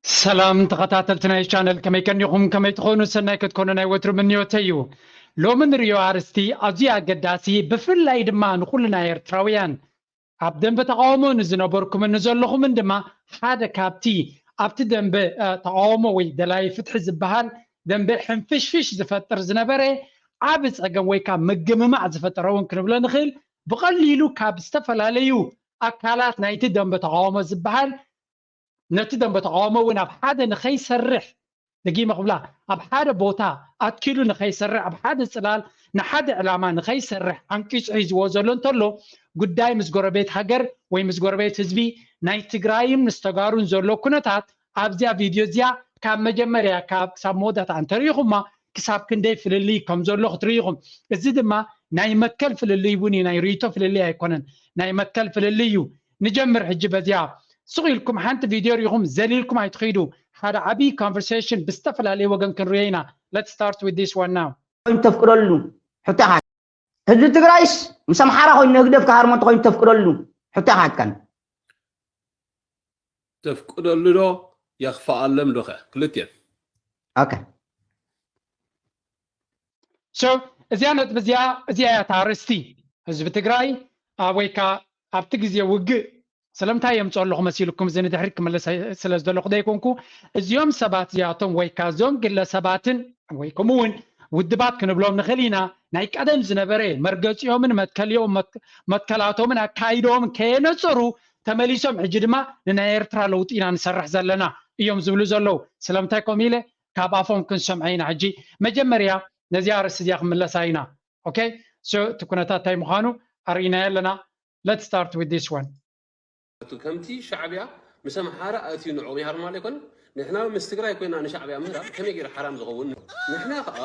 ሰላም ተኸታተልቲ ናይ ቻነል፣ ከመይ ቀኒኹም? ከመይ ትኾኑ? ሰናይ ክትኮኑ ናይ ወትሩ ምንዮተይ እዩ። ሎሚ ንሪኦ ኣርእስቲ ኣዝዩ ኣገዳሲ፣ ብፍላይ ድማ ንኹልና ኤርትራውያን፣ ኣብ ደንበ ተቓውሞ ንዝነበርኩምን ንዘለኹምን ድማ ሓደ ካብቲ ኣብቲ ደንበ፣ እ፣ ተቓውሞ ወይ ደላይ ፍትሒ ዝበሃል ደንበ ሕንፍሽፍሽ ዝፈጥር ዝነበረ ዓቢ ጸገም ወይ ካብ ምግምማዕ ዝፈጠረ እውን ክንብሎ ንኽእል፣ ብቐሊሉ ካብ ዝተፈላለዩ ኣካላት ናይቲ ደንበ ተቓውሞ ዝበሃል ነቲ ደንበ ተቓውሞ እውን ኣብ ሓደ ንኸይሰርሕ፣ ደጊመ ክብላ፣ ኣብ ሓደ ቦታ ኣትኪሉ ንኸይሰርሕ፣ ኣብ ሓደ ጽላል ንሓደ ዕላማ ንኸይሰርሕ ዓንቂጹ ሒዝዎ ዘሎ እንተሎ፣ ጉዳይ ምስ ጎረቤት ሃገር ወይ ምስ ጎረቤት ህዝቢ ናይ ትግራይን ምስ ተጋሩን ዘሎ ኩነታት ኣብዚኣ ቪድዮ እዚኣ ካብ መጀመርያ ካብ ክሳብ መወዳእታ እንተሪኢኹማ ክሳብ ክንደይ ፍልልይ ከም ዘሎ ክትርኢ ኢኹም። እዚ ድማ ናይ መትከል ፍልልይ እውን እዩ፣ ናይ ርእይቶ ፍልልይ ኣይኮነን፣ ናይ መትከል ፍልልይ እዩ። ንጀምር ሕጂ በዚኣ። ስቕ ኢልኩም ሓንቲ ቪድዮ ርኢኹም ዘሊልኩም ኣይትኺዱ። ሓደ ዓብዪ ኮንቨርሴሽን ብዝተፈላለየ ወገን ክንርእዮ ኢና። Let's start with this one now። ኮይኑ ተፍቅደሉ ሕቶኻ ህዝቢ ትግራይስ ምስ ኣምሓራ ኮይኑ ንህግደፍ ክሃርሞ እንተኮይኑ ተፍቅደሉ ሕቶኻ ትካን ተፍቅደሉ ዶ የኽፍኣሎም ዶኸ ክልቲኦም ኦኬ so እዚኣ ነጥቢ እዚኣ እዚኣ እያ እታ ኣርእስቲ። ህዝቢ ትግራይ ኣብ ወይ ከዓ ኣብቲ ግዜ ውግእ ስለምንታይ የምፅኦ ኣለኹ መሲልኩም እዚ ንድሕሪት ክምለስ ስለ ዝደለኹ ዘይኮንኩ እዚኦም ሰባት እዚኣቶም ወይ ከዓ እዞም ግለሰባትን ወይ ከምኡ እውን ውድባት ክንብሎም ንኽእል ኢና ናይ ቀደም ዝነበረ መርገፂኦምን መትከሊኦም መትከላቶምን ኣካይዶምን ከየነፀሩ ተመሊሶም ሕጂ ድማ ንናይ ኤርትራ ለውጢ ኢና ንሰርሕ ዘለና እዮም ዝብሉ ዘለዉ ስለምንታይ ከምኡ ኢለ ካብ ኣፎም ክንሰምዖ ኢና ሕጂ መጀመርያ ነዚኣ ርእሲ እዚኣ ክምለሳ ኢና okay so እቲ ኩነታት እንታይ ምዃኑ ኣርኢናዮ ኣለና let's start with this one ከምቲ ሻዕብያ ምስ ኣምሓራ ኣትዩ ንዕኦም ይሃርማ ኣይኮነን ንሕና ምስ ትግራይ ኮይና ንሻዕብያ ምህራም ከመይ ገይሩ ሓራም ዝኸውን ንሕና ከዓ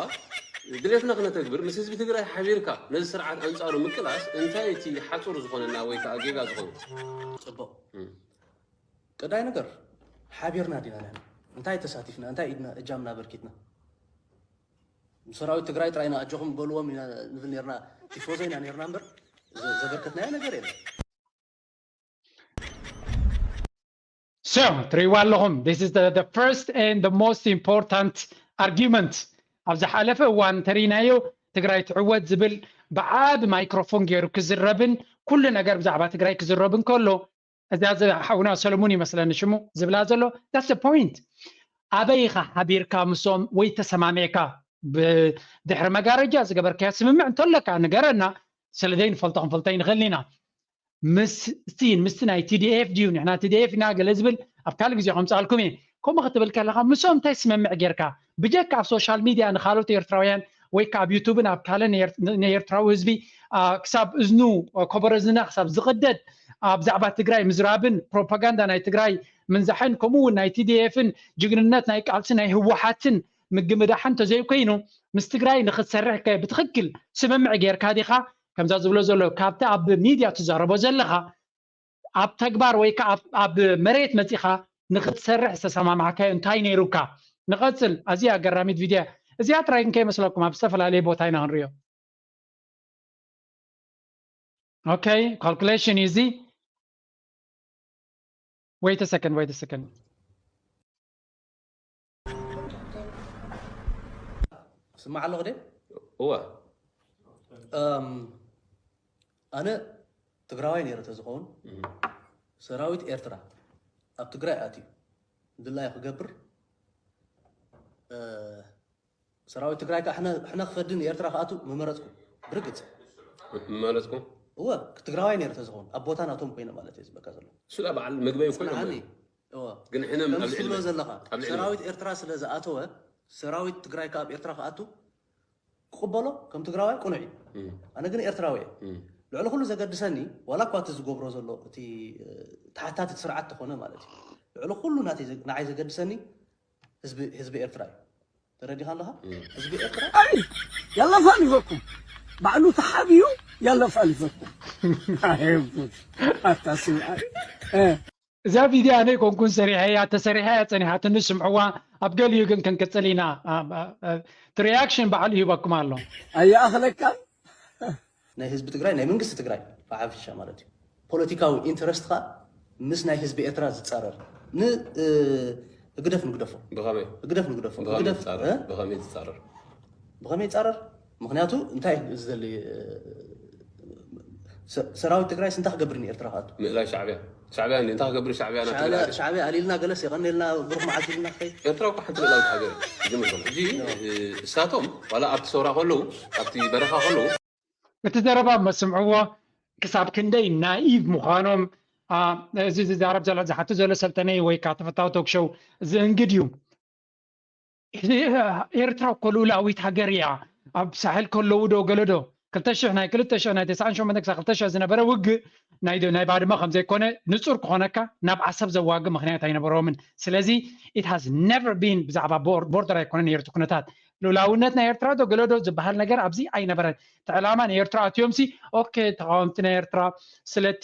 ድሌትና ክነተግብር ምስ ህዝቢ ትግራይ ሓቢርካ ነዚ ስርዓት ኣንፃሩ ምቅላስ እንታይ እቲ ሓፁር ዝኾነና ወይ ከዓ ጌጋ ዝኾነ ፅቡቅ ቀዳይ ነገር ሓቢርና ዲና ንሕና እንታይ ተሳቲፍና እንታይ ኢድና እጃምና በርኪትና ሰራዊት ትግራይ ጥራይና ኣጆኹም በልዎም ኢና ንብል ነርና ቲፎዞ ኢና ነርና እምበር ዘበርከትናዮ ነገር የለን So ትሪእዋ ኣለኹም this is the, the first and the most important argument ኣብ ዝሓለፈ እዋን እንተሪናዮ ትግራይ ትዕወት ዝብል ብዓቢ ማይክሮፎን ገይሩ ክዝረብን ኩሉ ነገር ብዛዕባ ትግራይ ክዝረብን ከሎ እዛ ሓውና ሰለሙን ይመስለኒ ሽሙ ዝብላ ዘሎ that's the point ኣበይ ኢኻ ሓቢርካ ምሶም ወይ ተሰማሚዕካ ብድሕሪ መጋረጃ ዝገበርካዮ ስምምዕ እንተለካ ንገረና ስለ ዘይንፈልጦ ክንፈልጦ ይንኽእል ኢና ምስቲ ምስቲ ናይ ቲዲኤፍ ድዩ ንሕና ቲዲኤፍ ኢና ገለ ዝብል ኣብ ካልእ ግዜ ከምፅኣልኩም እየ ከምኡ ክትብል ከለካ ምሶም እንታይ ስምምዕ ጌርካ ብጀካ ኣብ ሶሻል ሚድያ ንካልኦት ኤርትራውያን ወይ ከዓ ኣብ ዩቱብን ኣብ ካልእ ናይ ኤርትራዊ ህዝቢ ክሳብ እዝኑ ኮበረ እዝና ክሳብ ዝቕደድ ብዛዕባ ትግራይ ምዝራብን ፕሮፓጋንዳ ናይ ትግራይ ምንዛሕን ከምኡ እውን ናይ ቲዲኤፍን ጅግንነት ናይ ቃልሲ ናይ ህወሓትን ምግምዳሕ እንተዘይኮይኑ ምስ ትግራይ ንክትሰርሕ ከ ብትኽክል ስምምዕ ጌርካ ዲኻ ከምዛ ዝብሎ ዘሎ ካብቲ ኣብ ሚድያ ትዛረቦ ዘለኻ ኣብ ተግባር ወይ ከዓ ኣብ መሬት መፂኻ ንክትሰርሕ ዝተሰማማዕካዮ እንታይ ነይሩካ ንቐፅል ኣዝያ ኣገራሚት ቪድዮ እዚኣ ጥራይ ግን ከይመስለኩም ኣብ ዝተፈላለየ ቦታ ኢና ክንሪኦ Okay, calculation easy. Wait a second, wait a second. ስማዕ ኣለኹ ደ እወ ኣነ ትግራዋይ ነይረ ተዝኸውን ሰራዊት ኤርትራ ኣብ ትግራይ ኣትዩ ድላዩ ክገብር ሰራዊት ትግራይ ከዓ ሕነ ክፈዲ ንኤርትራ ክኣቱ ምመረፅኩ ብርግፅ ምመረፅኩ እወ ትግራዋይ ነይረ ተዝኸውን ኣብ ቦታ ናቶም ኮይነ ማለት እዩ ዝበካ ዘሎ እሱ በዓል ምግበይ ኮይነ ግን ሕነ ከምዚ ትብሎ ዘለኻ ሰራዊት ኤርትራ ስለ ዝኣተወ ሰራዊት ትግራይ ከዓ ኣብ ኤርትራ ክኣቱ ክቕበሎ ከም ትግራዋይ ቅኑዕ እዩ ኣነ ግን ኤርትራዊ እየ ልዕሊ ኩሉ ዘገድሰኒ ዋላ እኳ እቲ ዝገብሮ ዘሎ እቲ ተሓታትቲ ስርዓት ተኾነ ማለት እዩ ልዕሊ ኩሉ ንዓይ ዘገድሰኒ ህዝቢ ኤርትራ እዩ ተረዲኻ ኣለኻ ህዝቢ ኤርትራ ያለፋልፈኩም ባዕሉ ተሓብዩ ያለፋልፈኩም ኣታ ስብኣይ እዛ ቪድዮ ኣነ ኮንኩን ሰሪሐያ ተሰሪሐያ ፀኒሓትኒ ስምዕዋ ኣብ ገሊኡ ግን ክንቅፅል ኢና እቲ ሪያክሽን ባዕሉ ይህበኩም ኣሎ ኣይኣኽለካን ናይ ህዝቢ ትግራይ ናይ መንግስቲ ትግራይ ብሓፈሻ ማለት እዩ ፖለቲካዊ ኢንተረስትካ ምስ ናይ ህዝቢ ኤርትራ ዝፃረር ን ህግደፍ ንግደፎ። ብኸመይ ህግደፍ ንግደፎ። ብኸመይ ህግደፍ ትፃረር እ? ብኸመይ ትፃረር ብኸመይ ይፃረር? ምክንያቱ እንታይ እዩ ዝደሊ? ሰ- ሰራዊት ትግራይ ስንታ ክገብር ንኤርትራ ክኣቱ? ምእላይ ሻዕብያ ሻዕብያ እንታይ ክገብር ሻዕብያ ናት ትግራይ ሻዕብያ ኣሊልና ገለስ የቐንየልና ብሩክ መዓልቲ ኢልና ከይ ኤርትራ እኮ ሓንቲ ልእላዊት ሃገር እዩ። ዝም ኢልኩም ሕጂ እሳቶም ዋላ ኣብቲ ሰውራ ከለዉ ኣብቲ በረኻ ከለዉ እቲ ዘረባ መስምዕዎ ክሳብ ክንደይ ናኢቭ ምዃኖም። እዚ ዝዛረብ ዘሎ ዝሓቱ ዘሎ ሰልጠነይ ወይ ከዓ ተፈታዊ ቶክሾው ዝእንግድ እዩ። ኤርትራ እኮ ልኡላዊት ሃገር እያ። ኣብ ሳሕል ከለዉ ዶ ገለ ዶ ክልተ ሽሕ ናይ ክልተ ሽሕ ናይ ተስዓን ሸሞንተን ክሳብ ክልተ ሽሕ ዝነበረ ውግእ ናይ ናይ ባድመ ከም ዘይኮነ ንጹር ክኾነካ ናብ ዓሰብ ዘዋግእ ምኽንያት ኣይነበሮምን። ስለዚ it has never been ብዛዕባ ቦርደር ኣይኮነን ነይሩ እቲ ኩነታት። ልኡላውነት ናይ ኤርትራ ዶ ገለ ዶ ዝበሃል ነገር ኣብዚ ኣይነበረን። እቲ ዕላማ ንኤርትራ ኣትዮምሲ ኦኬ ተቃወምቲ ናይ ኤርትራ ስለቲ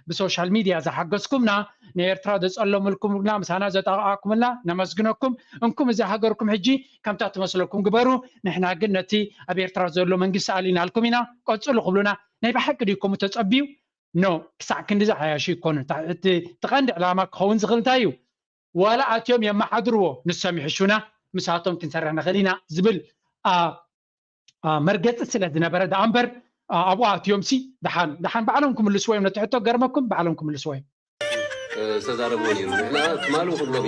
ብሶሻል ሚድያ ዝሓገዝኩምና ንኤርትራ ዘጸለምልኩምና ምሳና ዘጠቃዕኩምና ነመስግነኩም። እንኩም እዚ ሃገርኩም ሕጂ ከምታ ትመስለኩም ግበሩ። ንሕና ግን ነቲ ኣብ ኤርትራ ዘሎ መንግስቲ ኣሊናልኩም ኢና ቀጽሉ ክብሉና ናይ ብሓቂ ድዩ ከምኡ ተጸብዩ? ኖ። ክሳዕ ክንድዚ ዓያሹ ይኮኑ። እቲ ቀንዲ ዕላማ ክኸውን ዝኽእል እንታይ እዩ? ዋላ ኣትዮም የመሓድርዎ ንሶም ይሕሹና ምሳቶም ክንሰርሕ ንኽእል ኢና ዝብል መርገፂ ስለ ዝነበረ ደኣ እምበር ኣብኡ ኣትዮም ሲ ደሓን ደሓን ባዕሎም ክምልስዎ እዮም። ነቲ ሕቶ ገርመኩም ባዕሎም ክምልስዎ እዮም። ዝተዛረብዎ ነይሩ። ንሕና ትማሊ እውን ሎሚ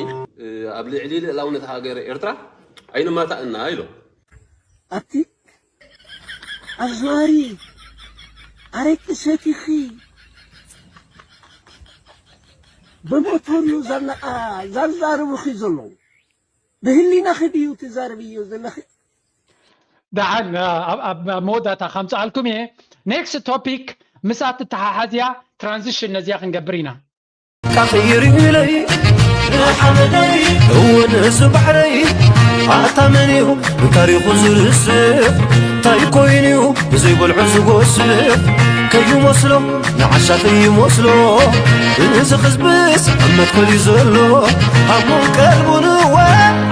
ኣብ ልዕሊ ልእላውነት ሃገር ኤርትራ ኣይንማታእና ኢሎም። ኣቲ ኣዘዋሪ ኣረቂ ሰቲኺ ብሞቶር እዩ ዘዛርቡኺ ዘለዉ። ብህሊናኺ ድዩ ትዛረብዮ ዘለኺ? ደሓን ኣብ መወዳእታ ከምፅኣልኩም እየ። ኔክስት ቶፒክ ምስኣ ትተሓሓዝ እያ። ትራንዚሽን ነዚኣ ክንገብር ኢና። ቀኺሩ ኢለይ ንሓመደይ እውን እዚ ባሕረይ ኣታ መን እዩ ንታሪኹ ዝርስዕ እንታይ ኮይኑ እዩ ብዘይበልዑ ዝጎስዕ ከይመስሎ ንዓሻ ከይመስሎ እዚ ህዝብስ ኣብ መትከል እዩ ዘሎ ሃሙን ቀልቡን እወ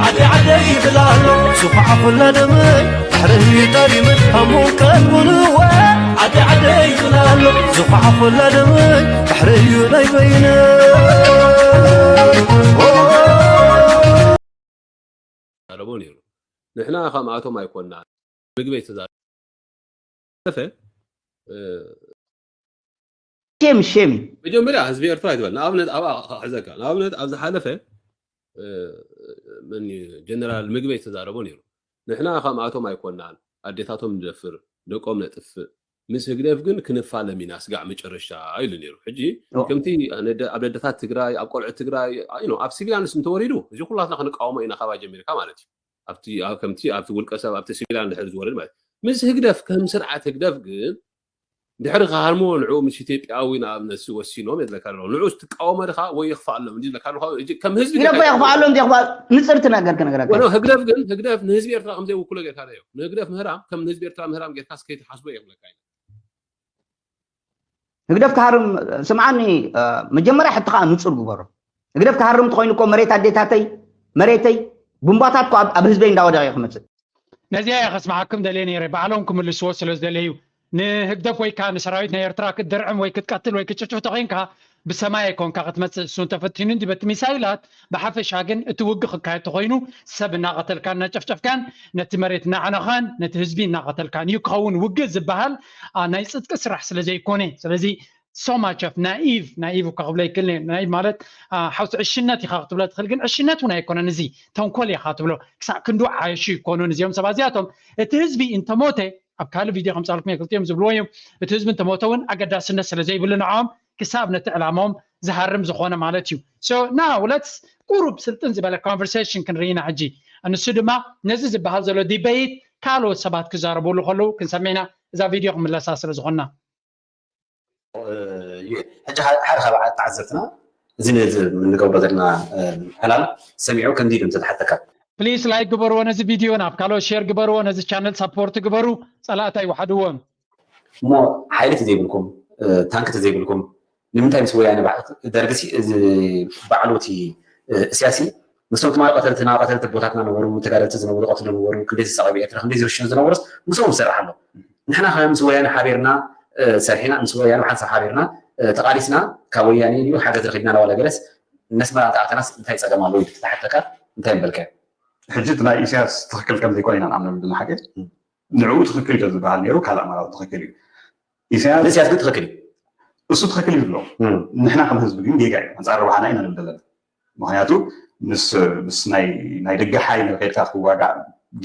ዓደይ ዓደይ ይብል ኣሎ ዝኹዓ ኩላ ደመይ ባሕረይ ጠሪመ ሃሙን ቀልቡን እወ ዓደይ ዓደይ ይብል ኣሎ ዝኹዓ ኩላ ደመይ ባሕረይ እዩ ናይ በይነ ተዛረቦ ነይሩ። ንሕና ከምኣቶም ኣይኮና ምግበይ ተዛረፈ ሼም ሼም መጀመርያ ህዝቢ ኤርትራ ይትበል ንኣብነት ኣብ ሕዘካ ንኣብነት ኣብ ዝሓለፈ መን ጀነራል ምግበይ ተዛረቦ ነይሩ። ንሕና ከምኣቶም ኣይኮናን ኣዴታቶም ንደፍር ደቆም ነጥፍእ ምስ ህግደፍ ግን ክንፋለም ኢና ስጋዕ መጨረሻ ኢሉ ነይሩ። ሕጂ ከምቲ ኣብ ነደታት ትግራይ ኣብ ቆልዑ ትግራይ ኣብ ሲቪላንስ እንተወሪዱ እዚ ኩላትና ክንቃወሞ ኢና ካባ ጀሚርካ ማለት እዩ። ኣብቲ ከምቲ ኣብቲ ውልቀ ሰብ ኣብቲ ሲቪላን ድሕር ዝወርድ ማለት ምስ ህግደፍ ከም ስርዓት ህግደፍ ግን ድሕሪ ክሃርምዎ ንዕኡ ምስ ኢትዮጵያዊ ንኣብነት ወሲኖም የድለካ ኣለዉ ንዕኡ ትቃወሞ ድኻ ወይ ይኽፋኣሎም እንዲ ዝለካ ኣለኹ ከም ህዝቢ ኢለ እኮ የኽፍኣሎም እንዲ የኽፍኣ ንፅርቲ ነገር ክነግረካ ወሎ ህግደፍ ግን ህግደፍ ንህዝቢ ኤርትራ ከም ዘይውክሎ ጌርካ ዳዮ ንህግደፍ ምህራም ከም ንህዝቢ ኤርትራ ምህራም ጌርካ ስከይትሓስቦ የኽብለካ ኢለ ህግደፍ ክሃርም ስምዓኒ መጀመርያ ሕትኻ ንፁር ግበሮ ህግደፍ ክሃርም እንተኮይኑ እኮ መሬት ኣዴታተይ መሬተይ ቡምባታት እኮ ኣብ ህዝበይ እንዳወደቀ ክመፅእ ነዚኣ እየ ከስምዓኩም ደልየ ነይረ ባዕሎም ክምልስዎ ስለ ዝደለዩ ንህግደፍ ወይ ከዓ ንሰራዊት ናይ ኤርትራ ክትደርዕም ወይ ክትቀትል ወይ ክትጭፍጭፍ ተኮይንካ ብሰማይ ኣይኮንካ ክትመፅእ እሱ እንተፈቲኑ እንጂ በቲ ሚሳይላት ብሓፈሻ ግን እቲ ውግ ክካየድ ተኮይኑ ሰብ እናቀተልካን እናጨፍጨፍካን ነቲ መሬት እናዕነኻን ነቲ ህዝቢ እናቀተልካን እዩ ክኸውን ውግእ ዝበሃል ናይ ፅድቂ ስራሕ ስለ ዘይኮነ ስለዚ so much of naive naive እኳ ክብሎ ይክእል naive ማለት ሓውቲ ዕሽነት ኢካ ክትብሎ ትክእል ግን ዕሽነት እውን ኣይኮነን እዚ ተንኮል ኢካ ትብሎ ክሳዕ ክንዱ ዓየሹ ይኮኑን እዚኦም ሰባት እዚኣቶም እቲ ህዝቢ እንተሞተ ኣብ ካልእ ቪድዮ ከምፃልኩም ክልቲኦም ዝብልዎ እዮም እቲ ህዝቢ እንተሞተ እውን ኣገዳስነት ስለ ዘይብሉ ንዖም ክሳብ ነቲ ዕላማኦም ዝሃርም ዝኾነ ማለት እዩ so now let's ቁሩብ ስልጥን ዝበለ conversation ክንርኢና ሕጂ ንሱ ድማ ነዚ ዝበሃል ዘሎ debate ካልኦት ሰባት ክዛረብሉ ከለዉ ክንሰምዕና እዛ ቪድዮ ክምለሳ ስለ ዝኾንና ሕጂ ሓደ ካብ ተዓዘብትና እዚ ነዚ እንገብሮ ዘለና ዕላል ሰሚዑ ከምዚ ኢሉ እንተዝሓተካ please like ግበርዎ ነዚ ቪድዮ ናብ ካልኦት share ግበርዎ ነዚ channel support ግበሩ ፀላእታ ይውሓድዎ እሞ ሓይሊ ተዘይብልኩም ታንክ ተዘይብልኩም ንምንታይ ምስ ወያነ ደርግሲ ባዕሉ እቲ እስያሲ ምስቶም ትማሊ ቀተልትና ቀተልቲ ቦታትና ነበሩ ተጋደልቲ ዝነበሩ ቀትሉ ነበሩ ክንደይ ዝሳቀዩ ኤርትራ ክንደይ ዝርሽኑ ዝነበሩስ ምስኦም ዝሰርሕ ኣሎ ንሕና ከ ምስ ወያነ ሓቢርና ሰሪሕና ምስ ወያነ ሓንሳብ ሓቢርና ተቃሊስና ካብ ወያነ ድዩ ሓገዝ ረኪብና ናዋላ ገለስ ነስመራ እንተኣተናስ እንታይ ጸገም ኣለዎ ኢሉ ተሓተካ እንታይ ምበልካዮ? ሕጂ እቲ ናይ ኢሳያስ ትኽክል ከም ዘይኮነ ኢና ንኣምነሉ ዘለና ሓቂ። ንዕኡ ትኽክል እዩ ዝበሃል ነይሩ፣ ካልእ ኣማራፂ ትኽክል እዩ። ኢሳያስ ንእስያስ ግን ትኽክል እዩ። እሱ ትኽክል እዩ ዝብሎ። ንሕና ከም ህዝቢ ግን ጌጋ እዩ፣ ኣንፃር ረብሓና ኢና ንብል ዘለና። ምክንያቱ ምስ ምስ ናይ ናይ ደገ ሓይሊ ከድካ ክትዋጋእ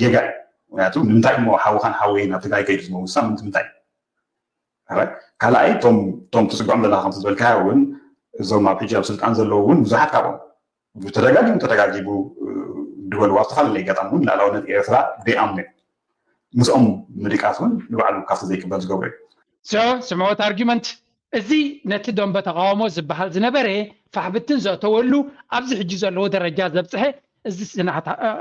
ጌጋ እዩ። ምክንያቱ ንምንታይ እሞ ሓውኻን ሓወይን ናብ ትግራይ ከይዱ ዝመውሳ ምንትምንታይ እዩ? ካልኣይ እቶም እቶም ትስግዖም ዘለካ ከምቲ ዝበልካዮ እውን እዞም ኣብ ሕጂ ኣብ ስልጣን ዘለዉ እውን ብዙሓት ካብኦም ብተደጋጊሙ ተደጋጊሙ ዝበልዋ ኣብ ዝተፈላለዩ ገጣም እውን ልኣላውነት ኤርትራ ደይኣምኑ እዮም። ምስኦም ምድቃስ እውን ንባዕሉ ካብቲ ዘይቅበል ዝገብሮ እዩ። So ስምዖት ኣርጊመንት እዚ ነቲ ደንበ ተቃውሞ ዝበሃል ዝነበረ ፋሕብትን ዘእተወሉ ኣብዚ ሕጂ ዘለዎ ደረጃ ዘብፅሐ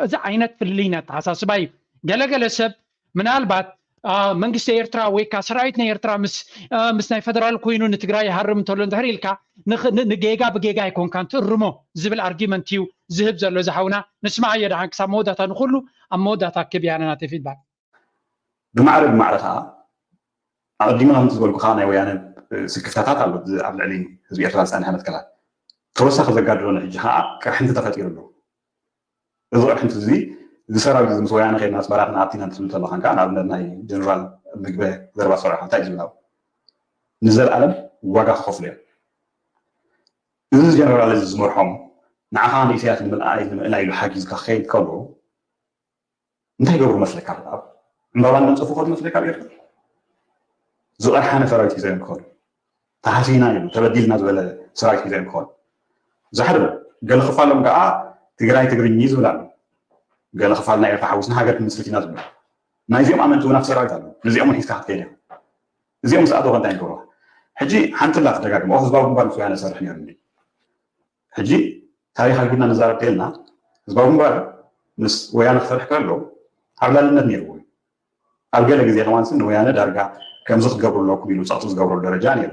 እዚ ዓይነት ፍልልይ ኣተሓሳስባ እዩ። ገለገለ ሰብ ምናልባት መንግስቲ ኤርትራ ወይ ከዓ ሰራዊት ናይ ኤርትራ ምስ ምስ ናይ ፈደራል ኮይኑ ንትግራይ ይሃርም እንተሎ እንድሕር ኢልካ ንጌጋ ብጌጋ ኣይኮንካን ትእርሞ ዝብል ኣርጊመንት እዩ ዝህብ ዘሎ ዝሓውና። ንስማዓዮ ደሓን ክሳብ መወዳእታ ንኩሉ ኣብ መወዳእታ ክብ ያነ ናተይ ፊድባክ። ብማዕረ ብማዕረ ከዓ ኣቐዲመ ከምቲ ዝበልኩ ከዓ ናይ ወያነ ስክፍታታት ኣሎ ኣብ ልዕሊ ህዝቢ ኤርትራ ዝፀንሐ መትከላት ተወሳኺ ዘጋድሎ ንሕጂ ከዓ ቅርሕንቲ ተፈጢሩ ኣሎ። እዚ ቅርሕንቲ እዚ እዚ ሰራዊት እዚ ምስ ወያነ ከይድና ኣስመራ ክንኣቲ ኢና እንትብል ከለካ ከዓ ንኣብነት ናይ ጀነራል ምግበ ዘረባ ሰራዊት እንታይ እዩ ዝብል ንዘለኣለም ዋጋ ክኸፍሉ እዮም። እዚ ጀነራል እዚ ዝመርሖም ንዓኻ ንኢሳያስ ንምልኣይ ንምእላይ ኢሉ ሓጊዝካ ክኸይድ ከሎ እንታይ ይገብሩ መስለካ? ኣብ ዕምባባ እናንፀፉ ከዱ መስለካ? ኣብ ኤርትራ ዝቐርሓነ ሰራዊት ሒዞም ክኸዱ ተሃሲና ኢሉ ተበዲልና ዝበለ ሰራዊት ሒዞም ክኸዱ ዝሓደ ገለ ክፋሎም ከዓ ትግራይ ትግርኝ ዝብል ኣሎ። ገለ ክፋል ናይ ኤርትራ ሓዊስና ሃገር ክንምስርት ኢና ዝብል ናይዚኦም ኣመንቲ እውን ኣብ ሰራዊት ኣሎ። ነዚኦም እውን ሒዝካ ክትከይድ እዚኦም ዝኣተወ እንታይ ንገብሮ ሕጂ ሓንቲ ላ ትደጋግሞ ህዝባዊ ግንባር ምስ ወያነ ሰርሕ ነይሩ ሕጂ ታሪኽ ኣጊድና ንዛረብ ተልና ህዝባዊ ግንባር ምስ ወያነ ክሰርሕ ከሎ ዓብላልነት ነይርዎ እዩ። ኣብ ገለ ግዜ ከማንስ ንወያነ ዳርጋ ከምዚ ክትገብሩ ኣለኩም ኢሉ ፀቕጢ ዝገብረሉ ደረጃ ነይሩ።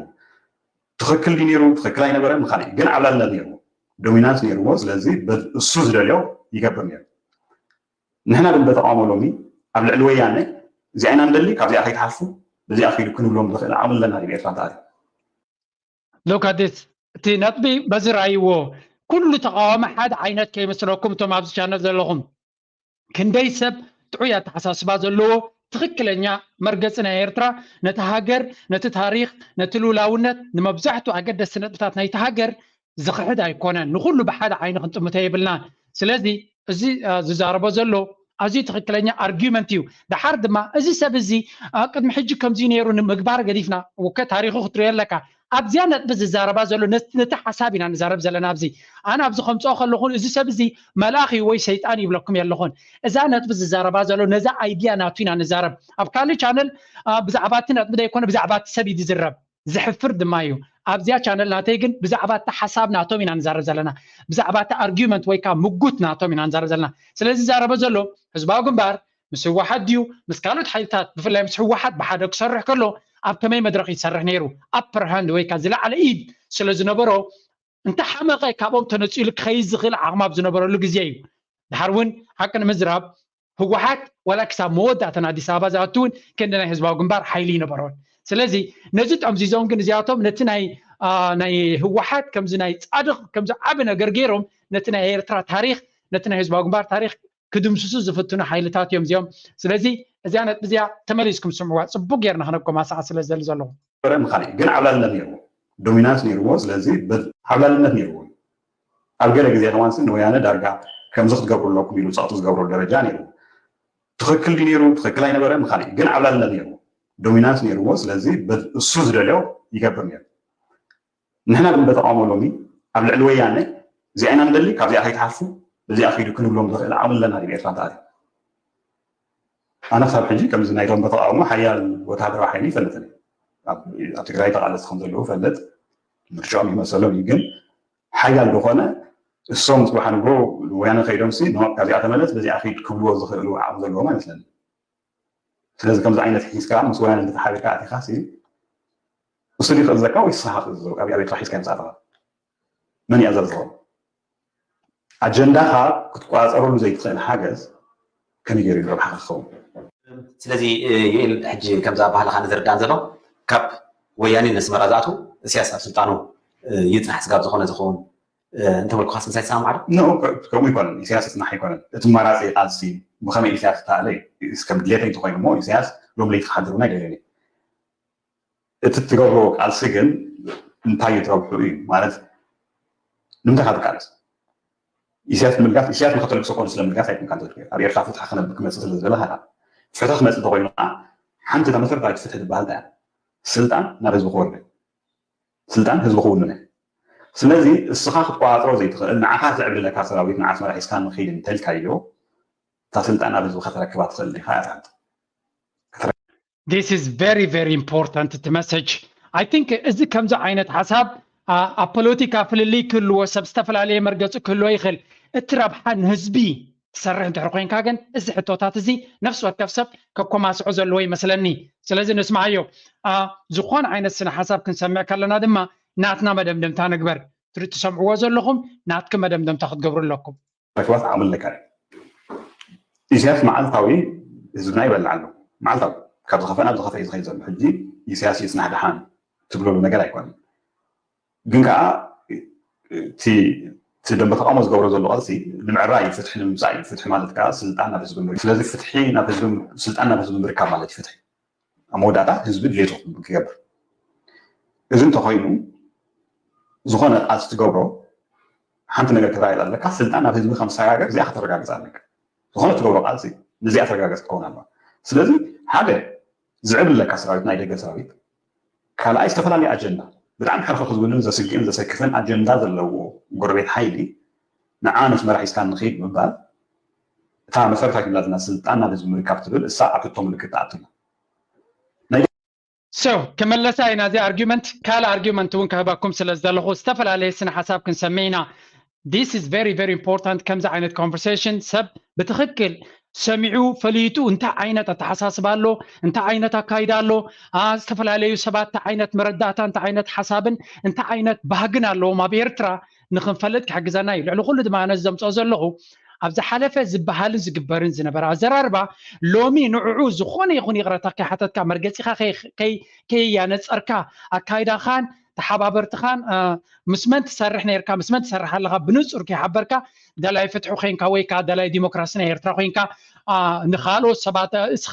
ትኽክል ድዩ ነይሩ ትኽክል ኣይነበረን ንካሊእ ግን ዓብላልነት ነይርዎ፣ ዶሚናንስ ነይርዎ። ስለዚ እሱ ዝደልዮ ይገብር ነይሩ። ንሕና ግን በተቃውሞ ሎሚ ኣብ ልዕሊ ወያነ እዚኣ ኢና ንደሊ፣ ካብዚኣ ከይትሓልፉ፣ በዚኣ ከይዱ ክንብሎም ዝኽእል ዓቕሚ ኣለና ድዩ ኤርትራ እንተኣትዩ? ሎካዲስ እቲ ነጥቢ በዚ ረኣይዎ ኩሉ ተቃዋሚ ሓደ ዓይነት ከይመስለኩም እቶም ኣብዚ ቻነል ዘለኹም ክንደይ ሰብ ጥዑይ ኣተሓሳስባ ዘለዎ ትኽክለኛ መርገፂ ናይ ኤርትራ ነቲ ሃገር ነቲ ታሪክ ነቲ ልውላውነት ንመብዛሕትኡ ኣገደስቲ ነጥብታት ናይቲ ሃገር ዝኽሕድ ኣይኮነን። ንኹሉ ብሓደ ዓይኒ ክንጥምቶ የብልናን። ስለዚ እዚ ዝዛረቦ ዘሎ ኣዝዩ ትኽክለኛ ኣርጊመንት እዩ። ድሓር ድማ እዚ ሰብ እዚ ቅድሚ ሕጂ ከምዚ ነይሩ ንምግባር ገዲፍና ውከ ታሪኹ ክትሪኦ ኣለካ። ኣብዚኣ ነጥቢ ዝዛረባ ዘሎ ነቲ ሓሳብ ኢና ንዛረብ ዘለና። ኣብዚ ኣነ ኣብዚ ከምፅኦ ከለኹ እዚ ሰብ እዚ መልኣኽ እዩ ወይ ሰይጣን ይብለኩም የለኹን። እዛ ነጥቢ ዝዛረባ ዘሎ ነዛ ኣይድያ ናቱ ኢና ንዛረብ። ኣብ ካልእ ቻነል ብዛዕባ እቲ ነጥቢ ዘይኮነ ብዛዕባ እቲ ሰብ እዩ ዝዝረብ። ዘሕፍር ድማ እዩ። ኣብዚኣ ቻነል ናተይ ግን ብዛዕባ እቲ ሓሳብ ናቶም ኢና ንዛረብ ዘለና፣ ብዛዕባ እቲ ኣርጊመንት ወይ ከዓ ምጉት ናቶም ኢና ንዛረብ ዘለና። ስለዚ ዝዛረቦ ዘሎ ህዝባዊ ግንባር ምስ ህወሓት ድዩ ምስ ካልኦት ሓይልታት ብፍላይ ምስ ህወሓት ብሓደ ክሰርሕ ከሎ ኣብ ከመይ መድረኽ ይሰርሕ ነይሩ? ኣፐር ሃንድ ወይ ከዓ ዝለዓለ ኢድ ስለ ዝነበሮ እንተሓመቐ ካብኦም ተነፂሉ ክኸይድ ዝኽእል ዓቕሚ ኣብ ዝነበረሉ ግዜ እዩ። ድሓር እውን ሓቂ ንምዝራብ ህወሓት ዋላ ክሳብ መወዳእተን ኣዲስ ኣበባ ዝኣቱ እውን ክንዲ ናይ ህዝባዊ ግንባር ሓይሊ ይነበሮን። ስለዚ ነዚ ጠምዚዞም ግን እዚኣቶም ነቲ ናይ ናይ ህወሓት ከምዚ ናይ ፃድቕ ከምዚ ዓቢ ነገር ገይሮም ነቲ ናይ ኤርትራ ታሪክ ነቲ ናይ ህዝባዊ ግንባር ታሪክ ክድምስሱ ዝፍትኑ ሓይልታት እዮም እዚኦም። ስለዚ እዚኣ ነጥቢ እዚኣ ተመሊስኩም ስምዕዋ፣ ፅቡቅ ጌርና ክነቆማስዓ ስለ ዝደሊ ዘለኹ። ነበረ ንካሊእ ግን ዓብላልነት ነይርዎ፣ ዶሚናንስ ነይርዎ። ስለዚ ዓብላልነት ነይርዎ። ኣብ ገለ ግዜ ከማንስ ንወያነ ዳርጋ ከምዚ ክትገብሩ ኣለኩም ኢሉ ፀቕጢ ዝገብረሉ ደረጃ ነይርዎ። ትኽክል ድዩ ነይሩ ትኽክል ኣይነበረን ንካሊእ ግን ዓብላልነት ነይርዎ፣ ዶሚናንስ ነይርዎ። ስለዚ እሱ ዝደልዮ ይገብር ነይሩ። ንሕና ግን በተቃውሞ ሎሚ ኣብ ልዕሊ ወያነ እዚኣ ኢና ንደሊ፣ ካብዚኣ ከይትሓልፉ፣ በዚኣ ከይዱ ክንብሎም ዝኽእል ዓቕሚ ኣለና ድዩ ኤርትራ እንተኣትዩ? ኣነ ክሳብ ሕጂ ከምዚ ናይ ደንበ ተቃውሞ ሓያል ወታሃደራዊ ሓይሊ ይፈልጥን ኣብ ትግራይ ተቃለስቲ ከም ዘለዉ ፈልጥ፣ ምርጫኦም ይመሰሎም እዩ። ግን ሓያል ዝኾነ እሶም ፅባሕ ንግሆ ወያነ ከይዶም ሲ ካብዚኣ ተመለስ በዚኣ ከይድ ክብልዎ ዝኽእሉ ዓቕሚ ዘለዎም ኣይመስለኒ። ስለዚ ከምዚ ዓይነት ሒዝካ ምስ ወያነ እንተተሓቢርካ ኣቲኻ ሲ እሱ ድዩ ክእዘካ ወይ ስኻ ክእዘዞ ኣብ ኤርትራ ሒዝካ ምፃእኻ መን ይኣዘዝኾም? ኣጀንዳኻ ክትቆፃፀረሉ ዘይትኽእል ሓገዝ ከመይ ገይሩ ረብሓኻ ክኸውን? ስለዚ ዩኤል ሕጂ ከምዛ ባህልኻ ንዝርዳን ዘሎ ካብ ወያኔ ነስመራ ዝኣትዉ እስያስ ኣብ ስልጣኑ ይፅናሕ ስጋብ ዝኾነ ዝኸውን እንተበልኩኻስ ምሳይ ትሰማማዕ ዶ? ኖ፣ ከምኡ ኣይኮነን። ኢሳያስ ይጽናሕ ኣይኮነን። እቲ መራጺ ቃልሲ ብኸመይ ኢሳያስ ዝተኣለ እዩ። እስከ ድሌተይ እንተኾይኑ እሞ ኢሳያስ ሎም ለይቲ ክሓድር እውን ኣይደልዮን እየ። እቲ እትገብሮ ቃልሲ ግን እንታይ እዩ ትረብሑ እዩ ማለት ንምንታይ ካብ ትቃለስ? ኢሳያስ ንምልጋስ፣ ኢሳያስ ንኸተልግሶ ኮኑ ስለ ምልጋስ ኣይኮንካን ትብል። ኣብ ኤርትራ ፍትሒ ክነብ ክመጽእ ስለ ዝደለኻ ኢኻ። ፍትሒ ክመጽእ እንተኾይኑ ከዓ ሓንቲ እታ መሰረታዊት ፍትሒ ትበሃል እንታይ እያ? ስልጣን ናብ ህዝቢ ክወርድ፣ ስልጣን ህዝቢ ክውንነ። ስለዚ እስኻ ክትቆጻጽሮ ዘይትኽእል፣ ንዓኻ ዘዕብለካ ሰራዊት ንዓስመራ ሒዝካ ንኺድ እንተልካዮ፣ እታ ስልጣን ናብ ህዝቢ ከተረክባ ትኽእል ዲኻ እያ ትሓት። This is very very important እቲ message. I think እዚ ከምዚ ዓይነት ሓሳብ ኣብ ፖለቲካ ፍልልይ ክህልዎ ሰብ ዝተፈላለየ መርገፂ ክህልዎ ይኽእል። እቲ ረብሓ ንህዝቢ ትሰርሕ እንድሕር ኮይንካ ግን እዚ ሕቶታት እዚ ነፍሲ ወከፍ ሰብ ከኮማስዖ ዘለዎ ይመስለኒ። ስለዚ ንስምዓዮ። ዝኾነ ዓይነት ስነ ሓሳብ ክንሰምዕ ከለና ድማ ናትና መደምደምታ ንግበር። ትሰምዕዎ ዘለኹም ናትኪ መደምደምታ ክትገብሩ ኣለኩም። መክባት ዓቕሚ ኣለካ። ኢሳያስ መዓልታዊ ህዝብና ይበልዕ ኣሎ። መዓልታዊ ካብ ዝኸፈ ናብ ዝኸፈ እዩ ዝኸይድ ዘሎ። ሕጂ ኢሳያስ ይጽናሕ ደሓን ትብለሉ ነገር ኣይኮነን። ግን ከዓ እቲ ደንበ ተቃውሞ ዝገብሮ ዘሎ ቃልሲ ንምዕራይ ፍትሒ ንምምፃእ እዩ። ፍትሒ ማለት ከዓ ስልጣን ናብ ህዝቢ ምርካብ። ስለዚ ፍትሒ ናብ ህዝቢ ስልጣን ናብ ህዝቢ ምርካብ ማለት እዩ ፍትሒ። ኣብ መወዳእታ ህዝቢ ድሌቱ ክገብር። እዚ እንተኮይኑ ዝኾነ ቃልሲ ትገብሮ ሓንቲ ነገር ክትረጋግፅ ኣለካ። ስልጣን ናብ ህዝቢ ከም ዝሰጋገር እዚኣ ከተረጋግፅ ኣለካ። ዝኾነ ትገብሮ ቃልሲ ንዚኣ ተረጋገፅ ክትከውን ኣለዋ። ስለዚ ሓደ ዝዕብለካ ሰራዊት ናይ ደገ ሰራዊት ካልኣይ ዝተፈላለዩ ኣጀንዳ ብጣዕሚ ሕርኽርኽ ዝብልን ዘስግእን ዘሰክፍን ኣጀንዳ ዘለዎ ጎረቤት ሓይሊ ንዓ ነስመራ ሒዝካ ንኽይድ ምባል እታ መሰረታዊት ምላትና ስልጣን ናብ ህዝቢ ምርካብ ትብል እሳ ኣብ ሕቶ ምልክት ትኣትላ። So ክመለሳ ኢና እዚ argument ካልእ argument እውን ከህበኩም ስለ ዝደለኹ ዝተፈላለየ ስነ ሓሳብ ክንሰምዕ ኢና። This is very very important ከምዚ ዓይነት conversation ሰብ ብትኽክል ሰሚዑ ፈሊጡ እንታይ ዓይነት ኣተሓሳስባ ኣሎ እንታይ ዓይነት ኣካይዳ ኣሎ ዝተፈላለዩ ሰባት እንታይ ዓይነት መረዳእታ እንታይ ዓይነት ሓሳብን እንታይ ዓይነት ባህግን ኣለዎም ኣብ ኤርትራ ንክንፈልጥ ክሕግዘና እዩ። ልዕሊ ኩሉ ድማ ኣነ ዘምፅኦ ዘለኹ ኣብ ዝሓለፈ ዝበሃልን ዝግበርን ዝነበረ ኣዘራርባ ሎሚ ንዕዑ ዝኾነ ይኹን ይቕረታ ከይሓተትካ መርገፂኻ ከየያነፀርካ ኣካይዳኻን ተሓባበርትኻን ምስ መን ትሰርሕ ነርካ ምስ መን ትሰርሕ ኣለኻ ብንፁር ከይሓበርካ ደላይ ፍትሒ ኮይንካ ወይ ከዓ ደላይ ዲሞክራሲ ናይ ኤርትራ ኮይንካ ንካልኦት ሰባት እስኻ